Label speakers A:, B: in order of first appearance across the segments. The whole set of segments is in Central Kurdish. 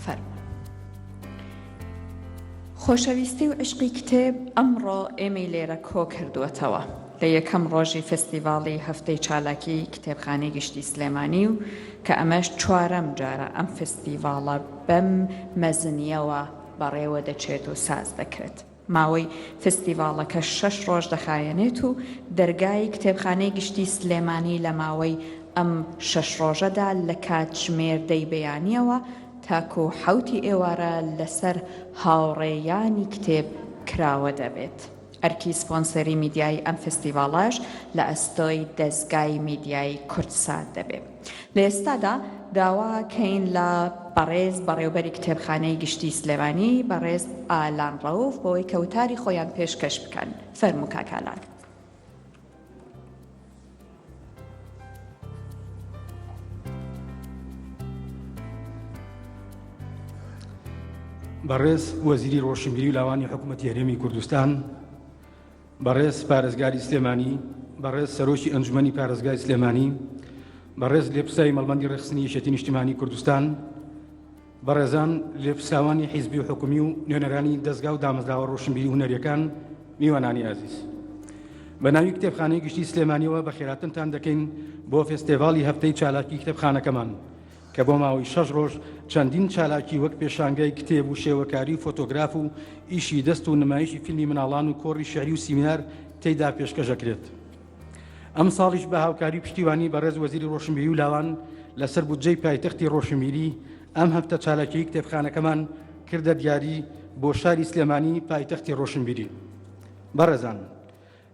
A: فەرموون. خۆشەویستی و عیشقی کتێب ئەمڕۆ ئێمەی لێرە کۆ کردووەتەوە لە یەکەم ڕۆژی فستیڤاڵی هەفتەی چالاکی کتێبخانەی گشتی سلێمانی و کە ئەمەش چوارەم جارە ئەم فستیڤاڵە بەم مەزنییەوە بەڕێوە دەچێت و ساز دەکرێت. ماوەی فستیڤاڵەکە شەش ڕۆژ دەخایەنێت و دەرگای کتێبخانەی گشتی سلێمانی لە ماوەی ئەم شەش ڕۆژەدا لە کاتژمێر دەی بەیانییەوە تاکو حەوتی ئێوارە لەسەر هاوڕێیانی کتێب کراوە دەبێت. ئەرکی سپۆنسەری میدیایی ئەم فستیڤاڵەش لە ئەستۆی دەزگای میدیایی کوردسات دەبێ. لە ئێستادا داوا کەین لە بەڕێز بەڕێوبەری کتێبخانەی گشتی سلێمانی بەڕێز ئالان ڕەوف بۆی کە وتاری خۆیان پێشکەش بکەن. فەرموو کاک ئالان.
B: بەڕێز وەزیری ڕۆشنبیری و لاوانی حکوومەتی هەرێمی کوردستان، بەڕێز پارێزگاری سلێمانی، بەڕێز سەرۆکی ئەنجومەنی پارێزگای سلێمانی، بەڕێز لێپرسراوی مەڵبەندی ڕێکخستنی یەکێتی نیشتیمانی کوردستان، بەڕێزان لێپرسراوانی حیزبی و حکومی و نوێنەرانی دەزگا و دامەزراوە ڕۆشنبیری و هونەریەکان، میوانانی ئازیز. بە ناوی کتێبخانەی گشتی سلێمانیەوە بەخێراتنتان دەکەین بۆ فێستێڤاڵی هەفتەی چالاکی کتێبخانەکەمان کە بۆ ماوەی شەش ڕۆژ چەندین چالاکی وەک پێشانگای کتێب و شێوەکاری و فۆتۆگراف و ئیشی دەست و نمایشی فیلمی مناڵان و کۆڕی شعری و سیمینار تێیدا پێشکەش ئەکرێت. ئەمساڵیش بە هاوکاری و پشتیوانی بەڕێز وەزیری ڕۆشنبیری و لاوان لەسەر بودجەی پایتەختی ڕۆشنبیری ئەم هەفتە چالاکیی کتێبخانەکەمان کردە دیاری بۆ شاری سلێمانی پایتەختی ڕۆشنبیری. بەڕێزان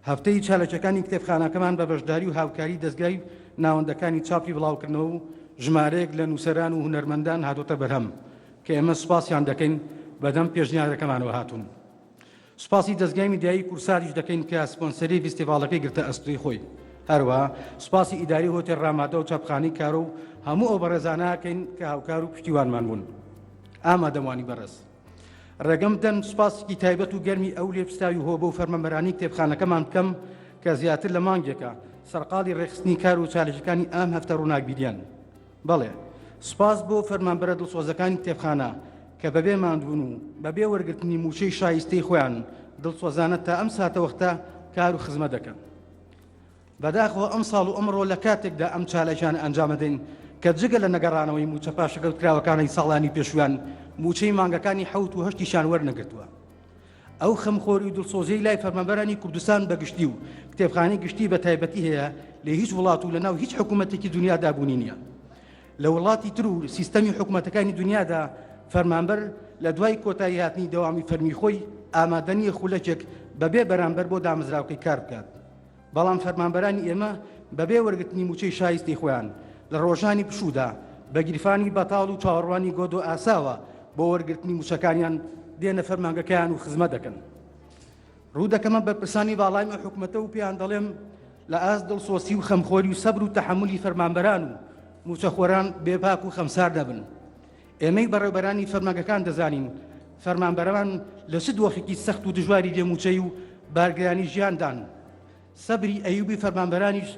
B: هەفتەی چالاکیەکانی کتێبخانەکەمان بە بەشداری و هاوکاری دەزگای ناوەندەکانی چاپی بڵاوکردنەوە و ژمارەیەک لە نووسەران و هونەرمەندان هاتۆتە بەرهەم کە ئێمە سوپاسیان دەکەین بەدەم پێشنیارەکەمانەوە هاتوون. سوپاسی دەزگای میدیایی کورساتیش دەکەین کە سپۆنسەری ڤیستیڤاڵەکەی گرتە ئەستۆی خۆی. هەروەها سوپاسی ئیدارەی هۆتێل ڕامادە و چاپخانەی کارۆ و هەموو ئەو بەڕێزانە ئەکەین کە هاوکار و پشتیوانمان بوون. ئامادەبووانی بەڕێز. ڕێگەم بدەن سوپاسێکی تایبەت و گەرمی ئەو لێپرسراوی هۆبە و فەرمانبەرانی کتێبخانەکەمان بکەم کە زیاتر لە مانگێکە سەرقاڵی ڕێکخستنی کار و چالاکیەکانی ئەم هەفتە ڕووناکبیریان. بەڵێ، سوپاس بۆ فەرمانبەرە دڵسۆزەکانی کتێبخانە کە بەبێ ماندوون و بەبێ وەرگرتنی مووچەی شایستەی خۆیان دڵسۆزانە تا ئەم ساتەوەختە کار و خزمەت دەکەن. بەداخەوە ئەمساڵ و ئەمڕۆ لە کاتێکدا ئەم چالاکیانە ئەنجام دەدەین کە جگە لە نەگەڕانەوەی مووچە پاشەکەوتکراوەکانی ساڵانی پێشوویان، مووچەی مانگەکانی حەوت و هەشتیشیان وەرنەگرتووە. ئەو خەمخۆری و دڵسۆزیەی لای فەرمانبەرانی کوردستان بە گشتی و کتێبخانەی گشتی بە تایبەتی هەیە لە هیچ وڵات و لەناو هیچ حکوومەتێکی دنیادا بوونی نییە. لە وڵاتی تر و سیستەمی حکوومەتەکانی دنیادا فەرمانبەر لە دوای کۆتایی هاتنی دەوامی فەرمی خۆی ئامادە نییە خولەکێک بەبێ بەرامبەر بۆ دامەزراوەکەی کار بکات. بەڵام فەرمانبەرانی ئێمە بەبێ وەرگرتنی مووچەی شایستەی خۆیان لە ڕۆژانی پشوودا بە گیرفانی بەتاڵ و چاوەڕوانی گۆدۆ ئاساوە بۆ وەرگرتنی مووچەکانیان دێنە فەرمانگەکەیان و خزمەت دەکەن. ڕوو دەکەمە بەرپرسانی باڵای ئەم حکومەتە و پێیان دەڵێم لە ئاست دڵسۆسی و خەمخۆری و سەبر و تەحەمولی فەرمانبەران و مووچەخۆران بێباک و خەمسار نەبن. ئێمەی بەڕێوبەرانی فەرمانگەکان دەزانین فەرمانبەران لە چ دۆخێکی سەخت و دژواری بێ مووچەی و بارگرانی ژیاندان. سەبری ئەیوبی فەرمانبەرانیش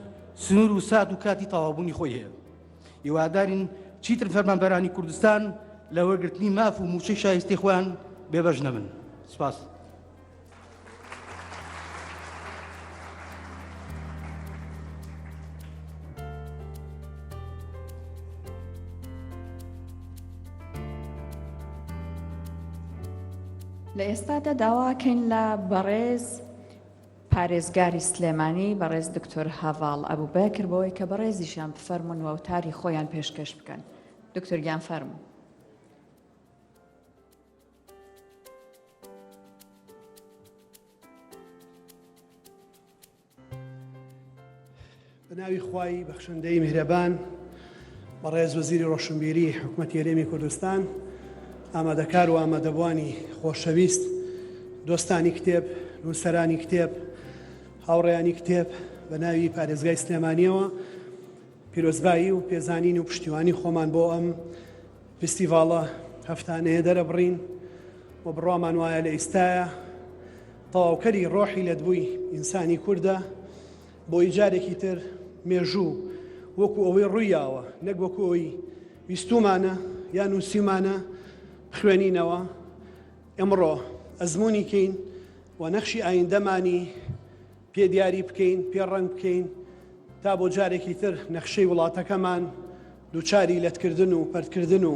B: سنوور و سات و کاتی تەواوبوونی خۆی هەیە. هیوادارین چیتر فەرمانبەرانی کوردستان لە وەرگرتنی ماف و مووچەی شایستەی خۆیان بێبەش نەبن. سپاس.
A: لە ئێستادا داواکەین لە بەڕێز پارێزگاری سلێمانی بەڕێز دکتۆر هەڤاڵ ئەبوبەکر بۆی کە بەڕێزیشیان بفەرمونون وتاری خۆیان پێشکەش بکەن دکتۆر گیان فەرموو.
C: بە ناوی خوای بەخشندەی میهرەبان بەڕێز وەزیری ڕۆشنبیری حکومەتی هەرێمی کوردستان ئامادەکار و ئامادەبوانی خۆشەویست دۆستانی کتێب نووسەرانی کتێب هاوڕێیانی کتێب بە ناوی پارێزگای سلێمانیەوە پیرۆزبایی و پێزانین و پشتیوانی خۆمان بۆ ئەم فیستیڤاڵە هەفتانەیە دەرەبڕین و بڕوامان وایە لە ئیستایا تەواوکەری ڕۆحی لەتبووی ئینسانی کوردە بۆی جارێکی تر مێژوو وەکو ئەوەی ڕوویاوە نەک وەکو ئەوەی ویستومانە یا نووسیمانە. بخوێنینەوە، ئمڕۆ ئەزموونی کەین و نەخشی ئایندەمانی پێ دیاری بکەین، پێ ڕەنگ بکەین تا بۆ جارێکی تر نەخشەی وڵاتەکەمان دووچاری لەتکردن و پەرتکردن و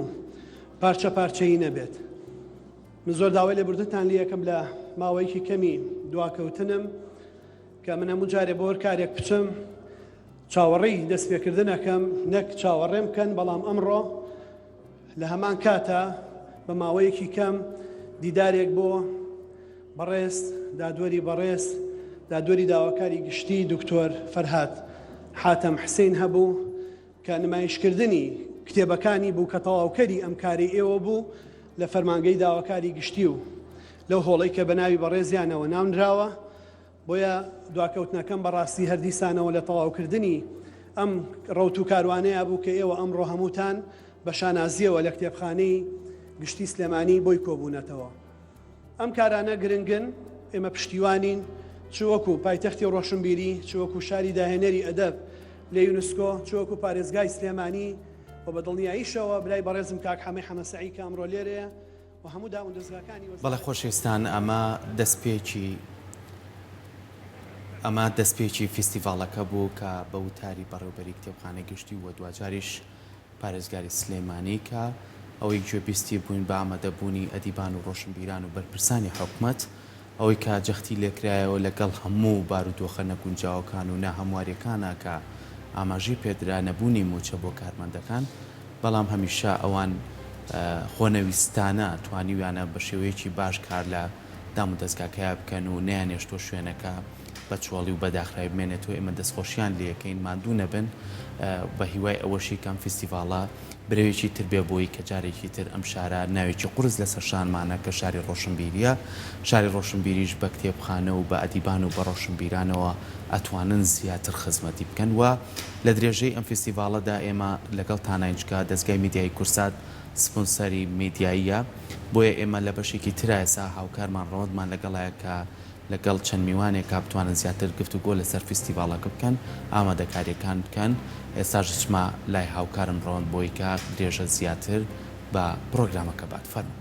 C: پارچە پارچەیی نەبێت. من زۆر داوای لێبوردنتان لێ ئەکەم لە ماوەیەکی کەمی دواکەوتنم کە من هەموو جارێ بۆ هەر کارێک بچم چاوەڕێی دەستپێکردن ئەکەم نەک چاوەڕێم بکەن، بەڵام ئەمڕۆ لە هەمان کاتا بە ماوەیەکی کەم دیدارێک بۆ بەڕێز دادوەری بەڕێز دادوەری داواکاری گشتی دکتۆر فەرهاد حاتەم حسین هەبوو کە نمایشکردنی کتێبەکانی بوو کە تەواوکەری ئەم کارەی ئێوە بوو لە فەرمانگەی داواکاری گشتی و لەو هۆڵەی کە بە ناوی بەڕێزیانەوە ناونراوە. بۆیە دواکەوتنەکەم بەڕاستی هەر دیسانەوە لە تەواوکردنی ئەم ڕەوت و کاروانەیە بوو کە ئێوە ئەمڕۆ هەمووتان بە شانازییەوە لە کتێبخانەی گشتی سلێمانی بۆی کۆبوونەتەوە. ئەم کارانە گرنگن، ئێمە پشتیوانین، چ وەکو پایتەختی ڕۆشنبیری، چ وەکو شاری داهێنەری ئەدەب لە یونسکۆ، چ وەکو پارێزگای سلێمانی و بە دڵنیاییشەوە برای بەڕێزم کاک حەمەی حەمەسەعید کە ئەمڕۆ لێرەیە و هەموو دامودەزگاکانی
D: بەڵێ
C: وەزارەتی.
D: خۆشەویستان ئەمە دەستپێکی ئەمە دەستپێکی فیستیڤاڵەکە بوو کە بە وتاری بەڕێوبەری کتێبخانەی گشتی و دواجاریش پارێزگاری سلێمانی کە ئەوەی گوێبیستی بووین بە ئامادەبوونی ئەدیبان و ڕۆشنبیران و بەرپرسانی حکومەت ئەوەی کە جەختی لێکرایەوە لەگەڵ هەموو بارودۆخە نەگونجاوەکان و ناهەمواریەکانا کە ئاماژەی پێدرا نەبوونی مووچە بۆ کارمەندەکان بەڵام هەمیشە ئەوان خۆنەویستانە توانیویانە بە شێوەیەکی باش کار لە دامودەزگاکەیا بکەن و نەیانێشتووە شوێنەکە بە چۆڵی و بە داخراوی بمێنێتەوە، ئێمە دەستخۆشیان لێکەین ماندوو نەبن، بە هیوای ئەوەشی کە ئەم فیستیڤاڵە برەوێکی تر بێ بۆی کە جارێکی تر ئەم شارە ناوێکی قورس لەسەر شانمانە کە شاری ڕۆشنبیریە، شاری ڕۆشنبیریش بە کتێبخانە و بە ئەدیبان و بە ڕۆشنبیرانەوە ئەتوانن زیاتر خزمەتی بکەن و لە درێژەی ئەم فیستیڤاڵەدا ئێمە لەگەڵتاناین چونکە دەزگای میدیایی کورسات سپۆنسەری میدیاییە بۆیە ئێمە لە بەشێکی ترا ئێستا هاوکارمان ڕەوەندمان لەگەڵایە کە لەگەڵ چەند میوانێکا بتوانن زیاتر گفتوگۆ لەسەر فیستیڤاڵەکە بکەن ئامادەکاریەکان بکەن ئێستاش دەچمە لای هاوکارم ڕەوەند بۆی کە درێژە زیاتر بە پڕۆگرامەکە بات فەرموو.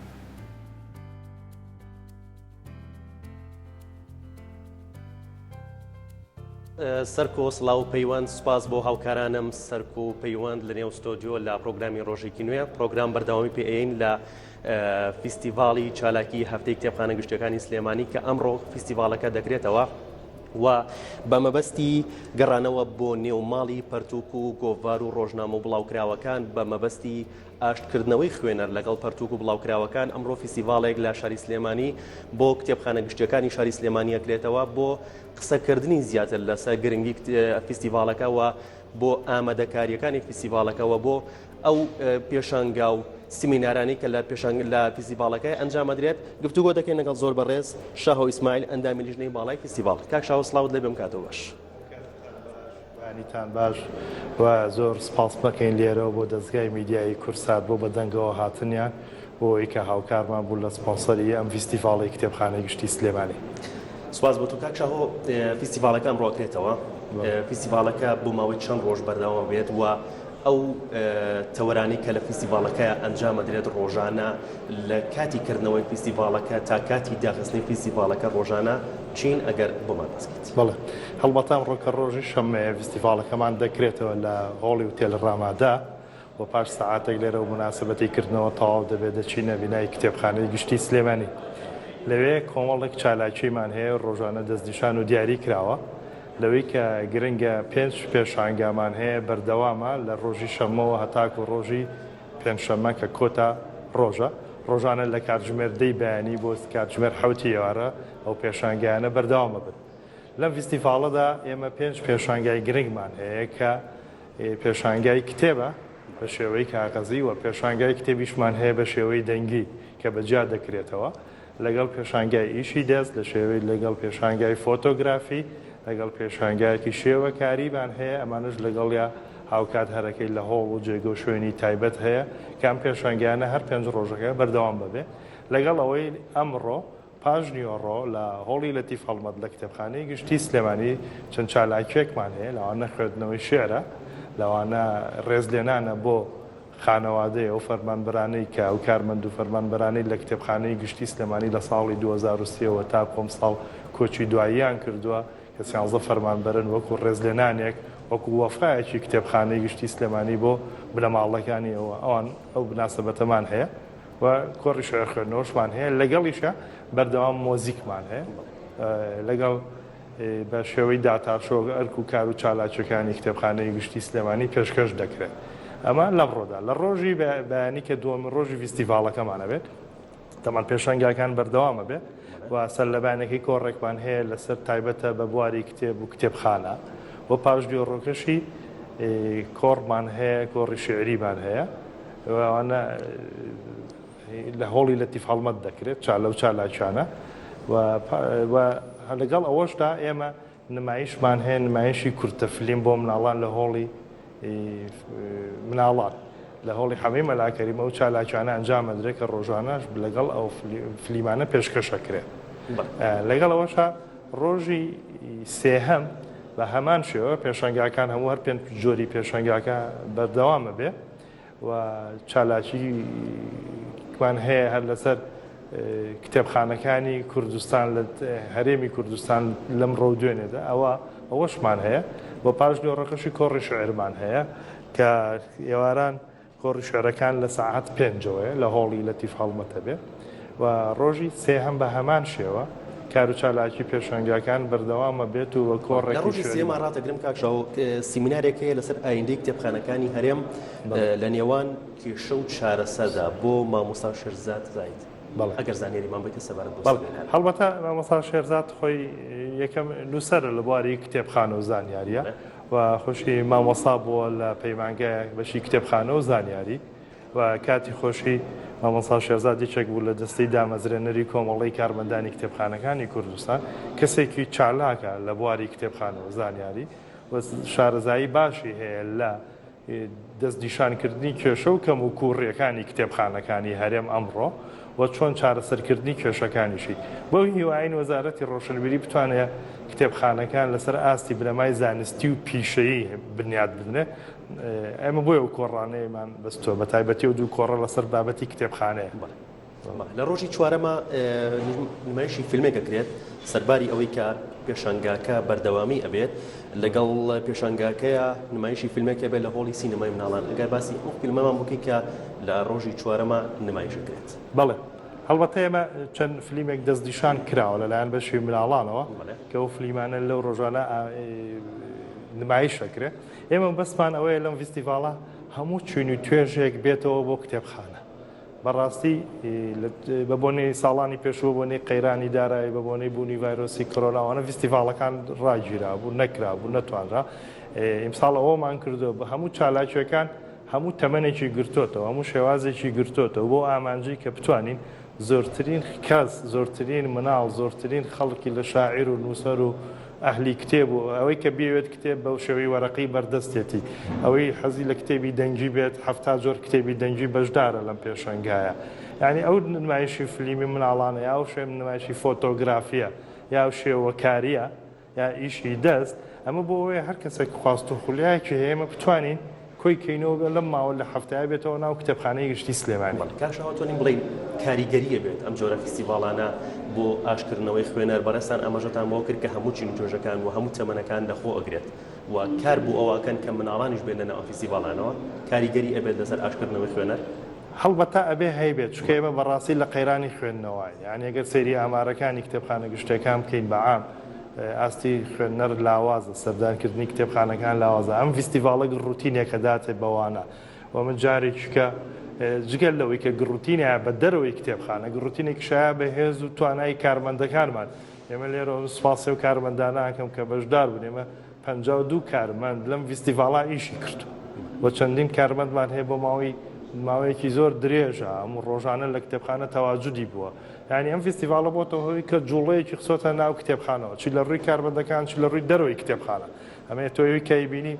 E: سەرکۆ سڵاو پەیوەند سوپاس بۆ هاوکارانم سەرکۆ پەیوەند لە نێو ستۆدیۆ لە پرۆگرامی ڕۆژێکی نوێ پرۆگرام بەردەوامی پێ ئەین لە فیستیڤاڵی چالاکی هەفتەی کتێبخانە گشتیەکانی سلێمانی کە ئەمڕۆ فیستیڤاڵەکە دەکرێتەوە و بە مەبەستی گەڕانەوە بۆ نێو ماڵی پەرتوک و گۆڤار و ڕۆژنامە و بڵاوکراوەکان بە مەبەستی ئاشتکردنەوەی خوێنەر لەگەڵ پەرتوک و بڵاوکراوەکان ئەمڕۆ فیستیڤاڵێک لە شاری سلێمانی بۆ کتێبخانە گشتیەکانی شاری سلێمانی ئەکرێتەوە بۆ قسەکردنی زیاتر لەسەر گرنگی فیستیڤاڵەکە و بۆ ئامادەکاریەکانی فیستیڤاڵەکە و بۆ ئەو پێشانگا و سمینارانەی کە لە پێشانگ لە فیستیڤاڵەکەی ئەنجام ئەدرێت گفتوگۆ دەکەین لەگەڵ زۆر بەڕێز شاهۆ ئیسماعیل ئەندامی لیژنەی باڵای فیستیڤاڵ کاک شاهۆ سڵاوت لێ بێم کاتەوە باش.
F: بەیانیتان باش و زۆر سپاس بەکەین لێرەوە بۆ دەزگای میدیایی کورسات بۆ بەدەنگەوە هاتنیان بۆ ئەوەی کە هاوکارمان بوون لە سپۆنسەری ئەم ڤیستیڤاڵەی کتێبخانەی گشتی سلێمانی.
E: سوپاس بۆ تۆ کاک شاهۆ، فیستیڤاڵەکە ئەمڕۆ ئەکرێتەوە، فیستیڤاڵەکە بۆ ماوەی چەند ڕۆژ بەردەوام بێت و ئەو تەوەرانەی کە لە فیستیڤاڵەکە ئەنجام ئەدرێت ڕۆژانە لە کاتی کردنەوەی فیستیڤاڵەکە تا کاتی داخستنی فیستیڤاڵەکە ڕۆژانە چین ئەگەر بۆمان باس کەیت؟
F: بەڵێ هەڵبەتە ئەمڕۆ کە ڕۆژی شەممەیە فیستیڤاڵەکەمان دەکرێتەوە لە هۆڵی وتێل ڕامادا و پاش سەعاتێک لێرەوە موناسەبەتی کردنەوە تەواو دەبێت دەچینە بینای کتێبخانەی گشتی سلێمانی لەوێ کۆمەڵێک چالاکیمان هەیە ڕۆژانە دەستنیشان و دیاری کراوە لەوەی کە گرنگە پێنج پێشانگامان هەیە بەردەوامە لە ڕۆژی شەممەوە هەتاکو ڕۆژی پێنجشەممە کە کۆتا ڕۆژە ڕۆژانە لە کاتژمێر دەی بەیانی بۆ کاتژمێر حەوتی ئێوارە ئەو پێشانگایانە بەردەوام ئەبن. لەم فیستیڤاڵەدا ئێمە پێنج پێشانگای گرنگمان هەیە کە پێشانگای کتێبە بە شێوەی کاغەزی و پێشانگای کتێبیشمان هەیە بە شێوەی دەنگی کە بە جیا دەکرێتەوە لەگەڵ پێشانگای ئیشی دەست لە شێوەی لەگەڵ پێشانگای فۆتۆگرافی لەگەڵ پێشانگایەکی شێوەکاریمان هەیە ئەمانەش لەگەڵیا هاوکات هەرەکەی لە هۆڵ و جێگە و شوێنی تایبەت هەیە کە ئەم پێشانگایانە هەر پێنج ڕۆژەکە بەردەوام بەبێ لەگەڵ ئەوەی ئەمڕۆ پاشنیوەڕۆ لە هۆڵی لەتیف هەڵمەت لە کتێبخانەی گشتی سلێمانی چەند چالاکییەکمان هەیە، لەوانە خوێندنەوەی شیعرە، لەوانە ڕێزلێنانە بۆ. خانەوادەی ئەو فەرمانبەرانەی کە ئەو کارمەند و فەرمانبەرانەی لە کتێبخانەی گشتی سلێمانی لە ساڵی 2003 وە تاکو ئەمساڵ کۆچی دواییان کردووە کە سیانزە فەرمانبەرن وەکو ڕێزلێنانێک وەکو وەفایەکی کتێبخانەی گشتی سلێمانی بۆ بنەماڵەکانی ئەوە ئەوان ئەو بناسەبەتەمان هەیە و کۆڕی شعر خوێندنەوەشمان هەیە لەگەڵیشە بەردەوام مۆزیکمان هەیە لەگەڵ بە شێوەی داتاشۆک ئەرک و کار و چالاکیەکانی کتێبخانەی گشتی سلێمانی پێشکەش دەکرێت ئەمە لەمڕۆدا لە ڕۆژی بەیانی کە دووەمین ڕۆژی فیستیڤاڵەکەمانە بێت تەمان پێشانگاکان بەردەوامە بێ و سەرلەبانەکەی کۆڕێکمان هەیە لەسەر تایبەتە بە بواری کتێب و کتێبخانە و پاش دیۆڕۆکەشی کۆڕمان هەیە کۆڕی شعریمان هەیە ئەوانە لە هۆڵی لەتیف هەڵمەت دەکرێت چا لەو چالاکیانە و لەگەڵ ئەوەشدا ئێمە نمایشمان هەیە نمایشی کورتە فلیم بۆ مناڵان لە هۆڵی مناڵان لە هۆڵی حەمەی مەلاکەریم ئەو چالاکیانە ئەنجام ئەدرێت کە ڕۆژانەش لەگەڵ ئەو فلیمانە پێشکەشەکرێت لەگەڵ ئەوەشا ڕۆژی سێهەم بە هەمان شێوە پێشەنگاکان هەموو هەر پێنج جۆری پێشەنگاکە بەردەوامە بێ و چالاکیمان هەیە هەر لەسەر کتێبخانەکانی کوردستان لە هەرێمی کوردستان لەم ڕۆ دوێنێدا ئەوە ئەوەشمان هەیە و پاش نۆڕەکەشی کۆڕی شعرمان هەیە کە ئێواران کۆڕی شعرەکان لە سەعات پێنجەوەیە لە هۆڵی لەتیف هەڵمەتە بێ و ڕۆژی سێهەم بە هەمان شێوە کار و چالاکی پێشانگاکان بەردەوامە بێت و کۆڕێکی
E: لە ڕۆژی سێما ڕاتەگرم کاک شاهۆ سیمینارێک هەیە لەسەر ئایندەی کتێبخانەکانی هەرێم لە نێوان کێشە و چارەسەردا بۆ مامۆستا شێرزاد زاهید ئەگەر زانیاریمان بەیتە سەبارەت بەو سیمینارە.
F: هەڵبەتە مامۆستا شێرزاد خۆی یەکەم نووسەرە لە بواری کتێبخانە و زانیاریە و خۆشی مامۆستا بووە لە پەیمانگایەک بەشی کتێبخانە و زانیاری و کاتی خۆشی مامۆستا شێرزاد یەکێک بوو لە دەستەی دامەزرێنەری کۆمەڵەی کارمەندانی کتێبخانەکانی کوردستان، کەسێکی چالاکە لە بواری کتێبخانە و زانیاری و شارەزایی باشی هەیە لە دەستنیشانکردنی کێشە و کەموکووڕییەکانی کتێبخانەکانی هەرێم ئەمڕۆ و چۆن چارەسەرکردنی کێشەکانیشی. بەو هیوایەین وەزارەتی ڕۆشنبیری بتوانێت کتێبخانەکان لەسەر ئاستی بنەمای زانستی و پیشەیی بنیات بنرێت. ئێمە بۆیە ئەو کۆڕانەیەمان بەستووە، بە تایبەتی ئەو دوو کۆڕە لەسەر بابەتی کتێبخانەیە.
E: لە ڕۆژی چوارەما نمایشی فیلمێک ئەکرێت، سەرباری ئەوەی کە پێشانگاکە بەردەوامی ئەبێت، لەگەڵ پێشانگاکەیا نمایشی فیلمێک ئەبێت لە هۆڵی سینەمای مناڵان، ئەگەر باسی ئەو فیلمەمان بکەی کە لە ڕۆژی چوارەما نمایش ئەکرێت.
F: بەڵێ، هەڵبەتە ئێمە چەند فلیمێک دەستنیشان کراوە لەلایەن بەشی مناڵانەوە کە ئەو فلیمانە لەو ڕۆژانە نمایش ئەکرێت. ئێمە مەبەستمان ئەوەیە لەم ڤیستیڤاڵە هەموو چین و توێژێک بێتەوە بۆ کتێبخانە. بەڕاستی بە بۆنەی ساڵانی پێشوو بە بۆنەی قەیرانی دارایی بە بۆنەی بوونی ڤایرۆسی کۆرۆناوانە ڤیستیڤاڵەکان ڕاگیرابوو نەکرابوو نەتوانرا ئیمساڵ ئەوەمان کردووە بە هەموو چالاکیەکان هەموو تەمەنێکی گرتۆتەوە هەموو شێوازێکی گرتۆتەوە بۆ ئامانجی کە بتوانین زۆرترین کەس، زۆرترین مناڵ، زۆرترین خەڵکی لە شاعیر و نووسەر و ئەهلی کتێب و ئەوەی کە بیەوێت کتێب بەو شێوەی وەرەقی بەردەستێتی، ئەوەی حەزی لە کتێبی دەنگی بێت، 70 جۆر کتێبی دەنگی بەشدارە لەم پێشەنگایە. یانی ئەو نمایشی فلیمی مناڵانە یا ئەو نمایشی فۆتۆگرافییە یا ئەو شێوەکارییە، یا ئیشی دەست، ئەمە بۆ ئەوەیە هەر کەسێک خواست و خولیایەکی هەیە ئێمە بتوانین کۆی کەینەوە بێ لەم ماوە لە هەفتەیە
E: بێتەوە
F: ناو کتێبخانەی گشتی سلێمانی.
E: بەڵێ کاک شاهۆ توانین بڵێین کاریگەری ئەبێت ئەم جۆرە فیستیڤاڵانە بۆ ئاشکردنەوەی خوێنەر، بەڕێزتان ئاماژەتان بەوە کرد کە هەموو چین و توێژەکان و هەموو تەمەنەکان لەخۆ ئەگرێت و کار بۆ ئەوە ئەکەن کە مناڵانیش بێنە ناو ئەم فیستیڤاڵانەوە، کاریگەری ئەبێت لەسەر ئاشکردنەوەی خوێنەر؟
F: هەڵبەتە ئەبێ هەیبێت، چونکە ئێمە بەڕاستی لە قەیرانی خوێندنەوەین، یانی ئەگەر سەیری ئامارەکانی کتێبخانە گشتیەکان بکەین بە عام ئاستی خوێندنەر لاوازە، سەردانکردنی کتێبخانەکان لاوازە، ئەم ڤیستیڤاڵە گڕوتینێکە داتێ بەوانە و من جارێکیکە جگە لەوەی کە گڕوتینە بە دەرەوەی کتێبخانە، گڕوتینێکیشایە بە هێز و توانای کارمەندەکانمان، ئێمە لێرەوە سوپاسی ئەو کارمەندانە ئەکەم کە بەشدار بوون، ئێمە 52 کارمەند لەم ڤیستیڤاڵا ئیشی کردووە و چەندین کارمەندمان هەیە بۆ ماوەی ماوەیەکی زۆر درێژە هەموو ڕۆژانە لە کتێبخانە تەواجودی بووە یعنی ئەم ڤیستیڤاڵە بۆتە هۆی کە جوڵەیەکی خسۆتە ناو کتێبخانەوە چی لە ڕووی کارمەندەکان چی لە ڕووی دەرەوەی کتێبخانە ئەمەیە تۆ کەی بینی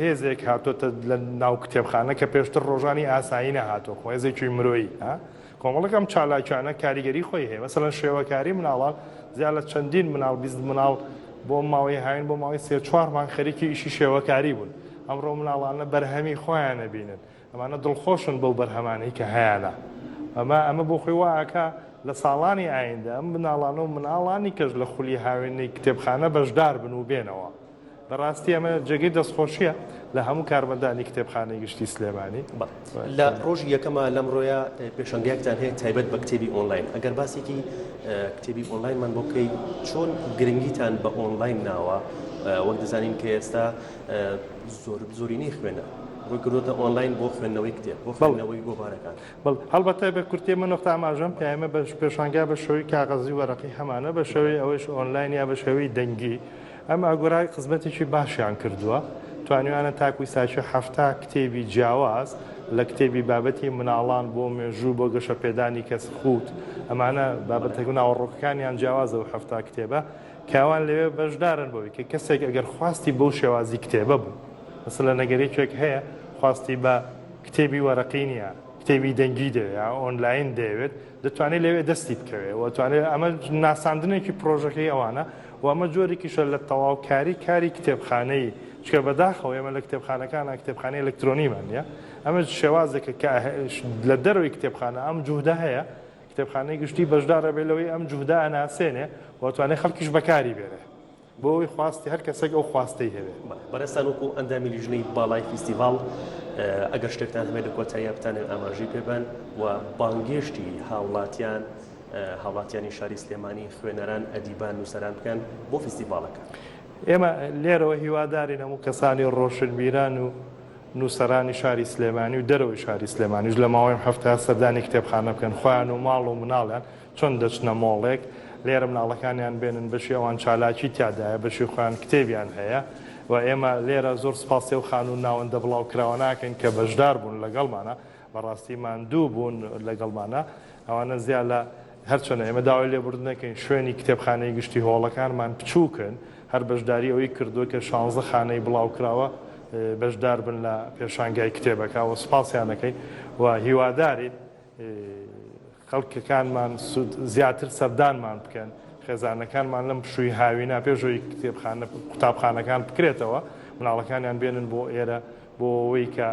F: هێزێک هاتۆتە لە ناو کتێبخانە کە پێشتر ڕۆژانی ئاسایی نەهاتووە خۆ هێزێکی مرۆیی ها کۆمەڵێک ئەم چالاکیانە کاریگەری خۆی هەیە مەسەلەن شێوەکاری مناڵان زیاد لە چەندین مناڵ 20 مناڵ بۆ ماوەی هاوین بۆ ماوەی سێ چوار مانگ خەریکی ئیشی شێوەکاری بوون ئەمڕۆ مناڵانە بەرهەمی خۆیان نەبینن. ئەمانە دڵخۆشن بەو بەرهەمانەی کە هەیانە. ئەمە ئەمە بۆ خۆی وا ئەکا لە ساڵانی ئایندە ئەم مناڵانە و مناڵانی کەش لە خولی هاوێنەی کتێبخانە بەشدار بن و بێنەوە. بەڕاستی ئەمە جێگەی دەستخۆشییە لە هەموو کارمەندانی کتێبخانەی گشتی سلێمانی.
E: بەڵێ. لە ڕۆژی یەکەما لەمڕۆیا پێشانگایەکتان هەیە تایبەت بە کتێبی ئۆنلاین. ئەگەر باسێکی کتێبی ئۆنلاینمان بۆ بکەی چۆن گرنگیتان بە ئۆنلاین ناوە؟ وەک دەزانین کە ئێستا زۆر زۆرینەی خوێنەر ڕووی کردۆتە ئۆنلاین بۆ خوێندنەوەی کتێب، بۆ خوێندنەوەی گۆڤارەکان.
F: بەڵێ هەڵبەتە بە کورتی من نوختە ئاماژەم پێ ئێمە بە پێشانگا بە شێوەی کاغەزی و وەرەقی هەمانە بە شێوەی ئەوەیش ئۆنلاین یا بە شێوەی دەنگی ئەم ئاگۆرا خزمەتێکی باشیان کردووە توانیویانە تاکوی ساکی 70 کتێبی جیاواز لە کتێبی بابەتی مناڵان بۆ مێژوو بۆ گەشەپێدانی کەس خوت ئەمانە بابەتەکە ناوەڕۆکەکانیان جیاوازە و 70 کتێبە کە ئەوان لەوێ بەشدارن بۆی کە کەسێک ئەگەر خواستی بەو شێوازی کتێبە بوو مەسەلەن ئەگەر یەکێک هەیە خواستی بە کتێبی وەرەقی نییە کتێبی دەنگی دەوێت یا ئۆنلاین دەیەوێت دەتوانێت لەوێ دەستی بکەوێت و توانێت ئەمە ناساندنێکی پرۆژەکەی ئەوانە و ئەمە جۆرێکیشە لە تەواوکاری کاری کتێبخانەی چکە بەداخەوە ئێمە لە کتێبخانەکانە کتێبخانەی ئەلکترۆنیمان نییە ئەمە شێوازێکە کە لە دەرەوەی کتێبخانە ئەم جوهدە هەیە کتێبخانەی گشتی بەشدار ئەبێ لەوەی ئەم جوهدە ئەناسێنێ و ئەتوانێ خەڵکیش بەکاری بێنێ بۆ ئەوەی خواستی هەر کەسێک ئەو خواستەی هەبێ.
E: بەڕێزتان وەکو ئەندامی لیژنەی باڵای فیستیڤاڵ ئەگەر شتێکتان هەبێت لە کۆتاییا بتانەوێت ئاماژەی پێ بەن و بانگێشتی هاوڵاتیان هاوڵاتیانی شاری سلێمانی خوێنەران ئەدیبان نووسەران بکەن بۆ فیستیڤاڵەکە.
F: ئێمە لێرەوە هیوادارین هەموو کەسانی ڕۆشنبیران و نووسەرانی شاری سلێمانی و دەرەوەی شاری سلێمانیش لە ماوەی ئەم هەفتەیە سەردانی کتێبخانە بکەن، خۆیان و ماڵ و مناڵیان چۆن دەچنە مۆڵێک لێرە مناڵەکانیان بێنن بەشی ئەوان چالاکی تیادایە بەشی خۆیان کتێبیان هەیە و ئێمە لێرە زۆر سوپاسی ئەو خانوو و ناوەندە بڵاوکراوانە ئەکەین کە بەشدار بوون لەگەڵمانا بەڕاستی ماندوو بوون لەگەڵمانا ئەوانە زیا لە هەرچەندە ئێمە داوای لێبوردن دەکەین شوێنی کتێبخانەی گشتی هۆڵەکانمان بچووکن هەر بەشداری ئەوەی کردووە کە شانزە خانەی بڵاوکراوە بەشدار بن لە پێشانگای کتێبەکە و سوپاسیان دەکەین و هیوادارین خەڵکەکانمان زیاتر سەردانمان بکەن خێزانەکانمان لەم پشووی هاوینە پێش ئەوەی کتێبخانە قوتابخانەکان بکرێتەوە مناڵەکانیان بێنن بۆ ئێرە بۆ ئەوەی کە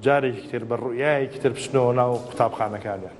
F: جارێکی تر بە ڕوئیایەکی تر بچنەوە ناو قوتابخانەکانیان.